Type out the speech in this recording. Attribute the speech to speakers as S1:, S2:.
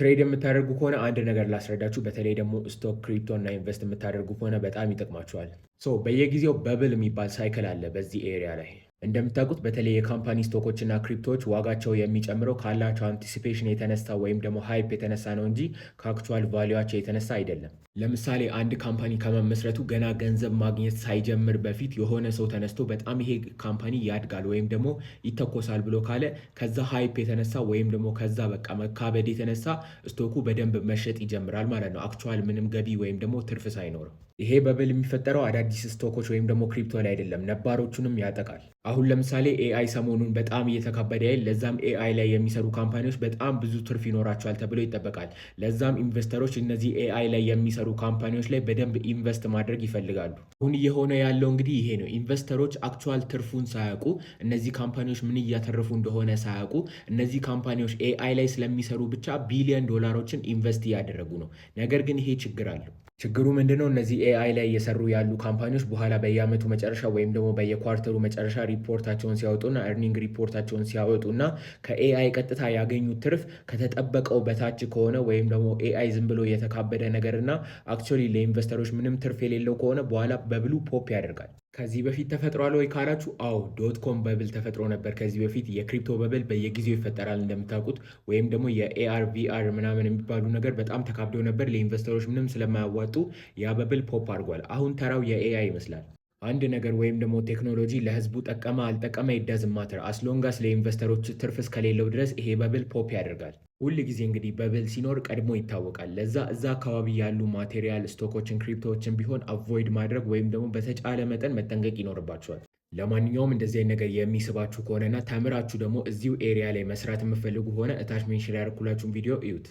S1: Trade የምታደርጉ ከሆነ አንድ ነገር ላስረዳችሁ። በተለይ ደግሞ stock፣ crypto እና invest የምታደርጉ ከሆነ በጣም ይጠቅማችኋል። So በየጊዜው bubble የሚባል cycle አለ በዚህ area ላይ። እንደምታውቁት በተለይ የ company stock ኦች እና crypto ዎች ዋጋቸው የሚጨምረው ካላቸው anticipation የተነሳ ወይም ደግሞ hype የተነሳ ነው እንጂ ከ actual value ኣቸው የተነሳ አይደለም። ለምሳሌ አንድ company ከመመስረቱ ገና ገንዘብ ማግኘት ሳይጀምር በፊት የሆነ ሰው ተነስቶ በጣም ይሄ company ያድጋል ወይም ደግሞ ይተኮሳል ብሎ ካለ ከዛ hype የተነሳ ወይም ደግሞ ከዛ በቃ መካበድ የተነሳ stock ኡ በደንብ መሸጥ ይጀምራል ማለት ነው። Actual ምንም ገቢ ወይም ደግሞ ትርፍ ሳይኖረው። ይሄ bubble የሚፈጠረው አዳዲስ stock ኦች ወይም ደግሞ crypto ላይ አይደለም፣ ነባሮቹንም ያጠቃል። አሁን ለምሳሌ AI ሰሞኑን በጣም እየተካበደ ያለ፣ ለዛም AI ላይ የሚሰሩ company ዎች በጣም ብዙ ትርፍ ይኖራቸዋል ተብሎ ይጠበቃል። ለዛም investor ኦች እነዚህ AI ላይ የሚሰሩ company ዎች ላይ በደንብ invest ማድረግ ይፈልጋሉ። አሁን እየሆነ ያለው እንግዲህ ይሄ ነው። Investor ኦች actual ትርፉን ሳያውቁ፣ እነዚህ company ዎች ምን እያተረፉ እንደሆነ ሳያውቁ፣ እነዚህ company ዎች AI ላይ ስለሚሰሩ ብቻ ቢሊዮን ዶላሮችን invest እያደረጉ ነው። ነገር ግን ይሄ ችግር አለው። ችግሩ ምንድነው? እነዚህ AI ላይ እየሰሩ ያሉ company ዎች በኋላ በየአመቱ መጨረሻ ወይም ደግሞ በየ quarter ኡ መጨረሻ ሪፖርታቸውን ሲያወጡና earning ሪፖርታቸውን ሲያወጡና ከ AI ቀጥታ ያገኙት ትርፍ ከተጠበቀው በታች ከሆነ ወይም ደግሞ AI ዝም ብሎ የተካበደ ነገርና actually ለ investor ኦች ምንም ትርፍ የሌለው ከሆነ በኋላ bubble ኡ pop ያደርጋል። ከዚህ በፊት ተፈጥሯል ወይ ካላችሁ፣ አዎ፣ dot com bubble ተፈጥሮ ነበር። ከዚህ በፊት የ crypto bubble በየጊዜው ይፈጠራል እንደምታውቁት፣ ወይም ደግሞ የ AR VR ምናምን የሚባሉ ነገር በጣም ተካብደው ነበር። ለ investor ኦች ምንም ስለማያዋጡ ያ bubble pop አድርጓል። አሁን ተራው የ AI ይመስላል። አንድ ነገር ወይም ደግሞ ቴክኖሎጂ ለህዝቡ ጠቀመ አልጠቀመ it doesn't matter፣ as long as ለ investor ኦች ትርፍ እስከሌለው ድረስ ይሄ bubble pop ያደርጋል። ሁል ጊዜ እንግዲህ bubble ሲኖር ቀድሞ ይታወቃል። ለዛ እዛ አካባቢ ያሉ material stock ኦችን፣ crypto ዎችን ቢሆን avoid ማድረግ ወይም ደግሞ በተቻለ መጠን መጠንቀቅ ይኖርባችኋል። ለማንኛውም እንደዚህ አይነት ነገር የሚስባችሁ ከሆነና ተምራችሁ ደግሞ እዚሁ area ላይ መስራት የምትፈልጉ ከሆነ እታች mention ያደረኩላችሁን ቪዲዮ እዩት።